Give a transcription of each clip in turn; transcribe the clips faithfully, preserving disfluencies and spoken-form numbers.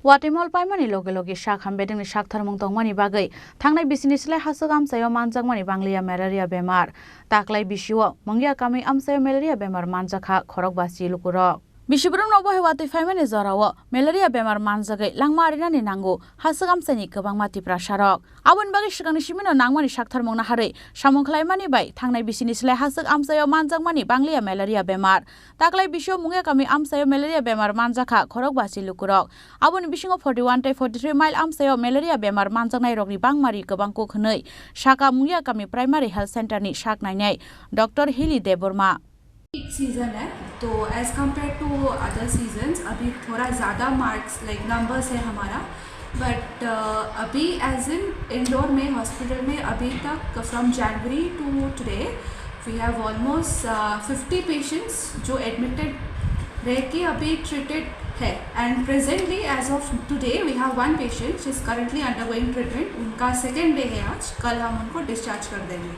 Watwi mol paimani loge loge sak ham bedengni saktharmung tongmani bagwi thangnai bisini slai haswk amchaio manjakmani bangliya malaria bemar. Taklai bisio Mungia kami amchaio malaria bemar manjakha khorok basi lukurok. Bisi borokno obo hai watwi phaimani jorao malaria bemar manjagwi langma arinani nango haswk amchaini kwbangma Tiprasarok. Aboni bagwi swkangni simino nangmani saktharmung naharwi samung khlaimani bai thangnai bisini slai haswk amchaio manjakmani bangliya malaria bemar. Taklai bisio Mungia kami amchaio malaria bemar manjakha khorok basi lukurok. Aboni bisingo forty one tei forty three mile amchaio malaria bemar manjaknairokni bangmari kwbang kuk hwnwi saka Mungia kami Primary Health Center ni sak nainai Doctor Hili Debbarma. Peak season है, तो as compare to other seasons अभी थोड़ा ज़्यादा marks, like, numbers है हमारा। बट अभी as in Indore में हॉस्पिटल में अभी तक, from January to today, we have almost fifty patients जो एडमिटेड रह के अभी ट्रीटेड है। And presently, as of today, we have one patient, she is currently undergoing treatment। उनका सेकेंड डे है आज, कल हम उनको डिस्चार्ज कर देंगे।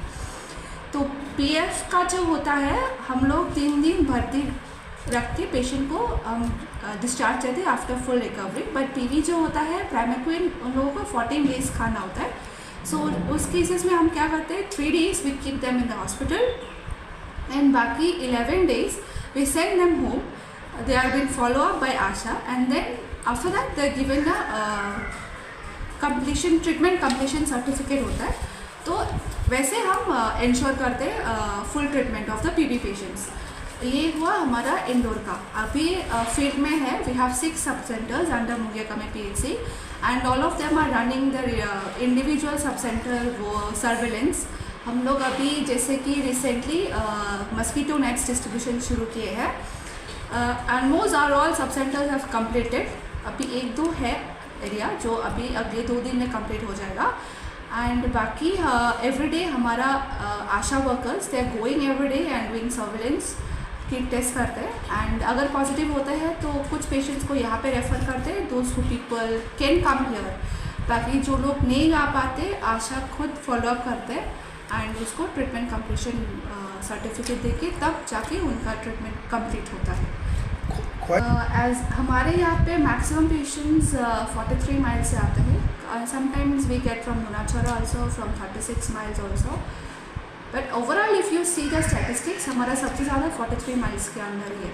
तो पीएफ का जो होता है, हम लोग तीन दिन भर्ती रख के पेशेंट को हम डिस्चार्ज देते हैं after full recovery। But PV जो होता है, प्राइमेक्विन, उन लोगों को फोर्टीन डेज खाना होता है। सो उस केसेस में हम क्या करते हैं, three days we keep them in the hospital and बाकी eleven days we send them home। They are being follow up by Asha and then after that they are given the completion, treatment completion certificate होता है। तो वैसे हम इंश्योर करते हैं full treatment of the PV patients. ये हुआ हमारा इंदौर का। अभी फील्ड में है, we have six sub centers under Mungia Kami P H C and all of them are running the individual sub center वो सर्वेलेंस। हम लोग अभी जैसे कि रिसेंटली मस्कीटो नेट्स डिस्ट्रीब्यूशन शुरू किए हैं। And most are all sub centers have completed। अभी एक दो है एरिया जो अभी अगले दो दिन में कंप्लीट हो जाएगा। एंड बाकी एवरीडे हमारा ASHA workers, they are going every day and doing surveillance, kit test करते हैं। एंड अगर पॉजिटिव होता है तो कुछ पेशेंट्स को यहाँ पे रेफर करते हैं, those who people can come here। बाकी जो लोग नहीं आ पाते, आशा खुद फॉलो अप करते हैं एंड उसको ट्रीटमेंट कंप्लीशन सर्टिफिकेट देके तब जाके उनका ट्रीटमेंट कंप्लीट होता है। एज हमारे यहाँ पे maximum patients forty three miles से आते हैं। Sometimes we get from Munachara also, from thirty six miles also। But overall if you see the statistics, हमारा सबसे ज़्यादा फोर्टी थ्री माइल्स के अंदर ही है।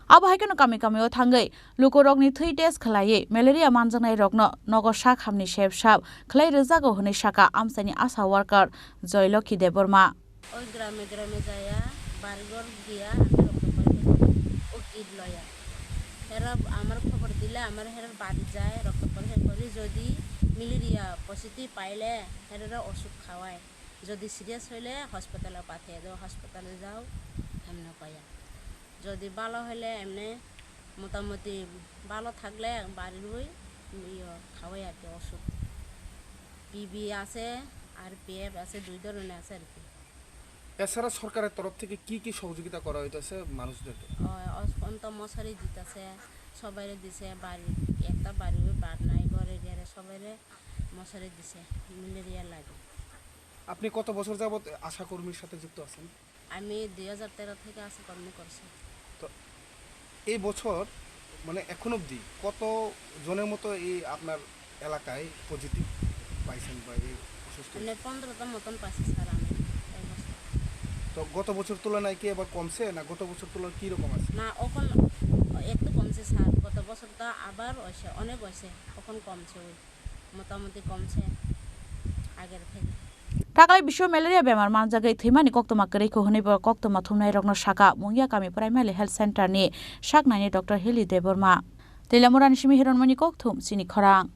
Abo hai kheno kami kami o thangwi lukurokni thwi test khlaiwi malaria manjaknairokno nogo sak hamni sep sap khlai rwjago hwnwi saka amchaini asha worker Joylokhi Debbarma. Oi grame grame jaya, bari ghor giya, ami rokto porikha kori, o kit loya. Hera amar khobor dile amar hera bari jai, rokto porikha kori, jodi malaria positive paile herera osuk khawai. Jodi serious hoile hospital-o pathe do, hospital-o jao, emne koya. Jodi bhalo hoile emne motamoti bhalo thakle bari rwi iyo khawai ar ki osuk। PB আছে আর পিএফ আছে, দুই ধরনের আছে আর কি। এছাড়া সরকারের তরফ থেকে কি কি সহযোগিতা করা হইতেছে মানুষদেরকে? ও, অস-, অন্ত মশারি দিতেছে, সবাইরে দিছে, বাড়ি, একটা বাড়িও বাদ নাই, ঘরে ঘরে সবাইরে মশারি দিছে ম্যালেরিয়ার লাগে। আপনি কত বছর যাবত আশা কর্মীর সাথে যুক্ত আছেন? আমি দুই হাজার তেরো থেকে আশা কর্মী করছি। তো এই বছর, মানে, এখন অবধি কত জনের মতো এই আপনার এলাকায় পজিটিভ পাইছেন বা এই অসুস্থ মানে হয়েছে? পনেরোটা মতন পাইছি স্যার আমি এই বছর। তো গত বছর তুলনায় কি এবার কমছে, না গত বছর তুলনায় কি রকম আছে? না, এখন একটু কমছে স্যার, গত বছর তো আবার হয়েছে, অনেক হয়েছে, এখন কমছে, ওই মোটামুটি কমছে আগের থেকে। Taklai bisio malaria bemar manjagwi thwimani koktwma kwrwi kho hwnwi bo koktwma thumnairokno saka Mungia kami Primary Health Center ni saknaini Doctor Hili Debbarma. Teilamurani simi Hironmoni kokthum chini khorang.